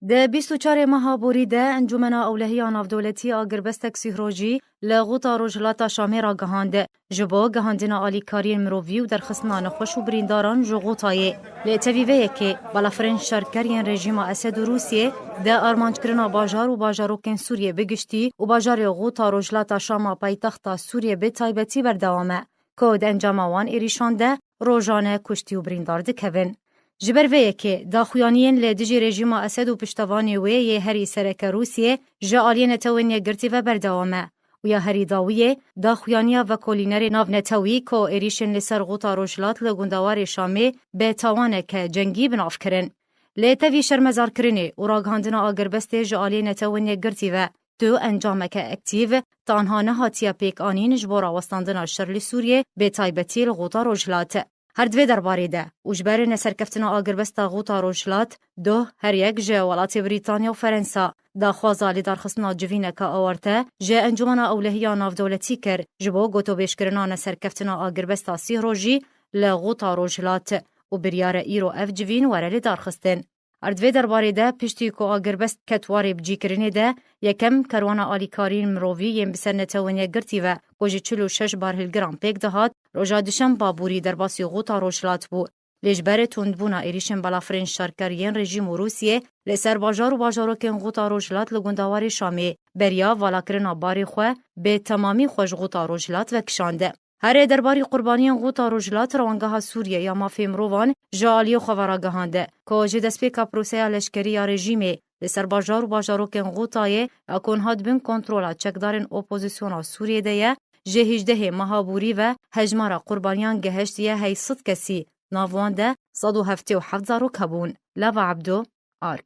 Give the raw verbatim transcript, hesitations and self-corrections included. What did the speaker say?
Di bîst û çarê meha borî de Encûmena Ewlehiya Navdewletî agirbestek sîhrojî li Xûta Rojhilata Şamê ragihand. Ji bo gihandina alîkariyên mirovî û derxistina nexweş û birîndaran ji Xûtayê. Lê tevî vê yekê, balafirên şerker yên rejîma Esed û Rûsiyê di armanckirina bajar û bajarokên Sûriyê bi giştî û bajarê Xûta Rojhilata Şama paytexta Sûriyê bi taybetî berdewam e, ku di encama wan êrîşan de rojane kuştî û birîndar dikevin. Ji ber vê yekê, daxuyaniyên li dijî rejîma Esed û piştevanê wê yê herî sereke Rûsiyê ji aliyê Netewên Yekgirtî ve berdewam e û ya herî dawiyê, daxuyaniya vekolînerê navnetewî ku êrîşên li ser Xûta Rojhilat li gundewarê Şamê bi tawaneke cengî bi nav kirin. Lê tevî şermezarkirinê û ragihandina agirbestê ji aliyê Netewên Yekgirtî ve, tu encameke ektîf tanha nehatiye pêkanîn ji bo rawestandina şer li Sûriyê, bê taybetî li Xûta Rojhilat. Her di vê derbarê de û ji ber neserkeftina agirbesta Xûta Rojhilat, doh her yek ji welatê Brîtanya û Ferensa daxwaza lêdarxistina civîneke awarte ji Encûmena Ewlehiya Navdewletî kir, ji bo gotobêjkirina neserkeftina agirbesta sîh rojî li Xûta Rojhilat û biryar e îro ev civîn were lêdarxistin. Her di vê derbarê de, piştî ku agirbest ket warê bicîkirinê de, yekem kerwana alîkariyên mirovî yên bi ser Netewên Yekgirtî ve, ku ji çil û şeş barhilgiran pêk dihat, roja duşemba borî derbasî Xûta Rojhilat bû. Lê ji ber tundbûna êrîşên balafirên şerker yên rejîm û Rûsiyê li ser bajar û bajarokên Xûta Rojhilat li gundewarê Şamê, beriya valakirina barê xwe bi temamî xwe ji Xûta Rojhilat vekişand. Herê derbarî qurbaniyên Xûta Rojhilat, Rewangeha Sûriye ya Mafê Mirovan ji aliyê xwe ve ragihand, ku ji destpêka proseya leşkerî ya rejîmê li ser bajar û bajarokên Xûtayê, ya ku niha di bin kontrola çekdarên opozisyona Sûriyê de ye, ji hêjdehê meha borî ve hejmara qurbaniyan gehiştiye heyşt sed kesî, nav wan de sed û heftê û heft zarok hebûn. Lava Ebdo, Ark.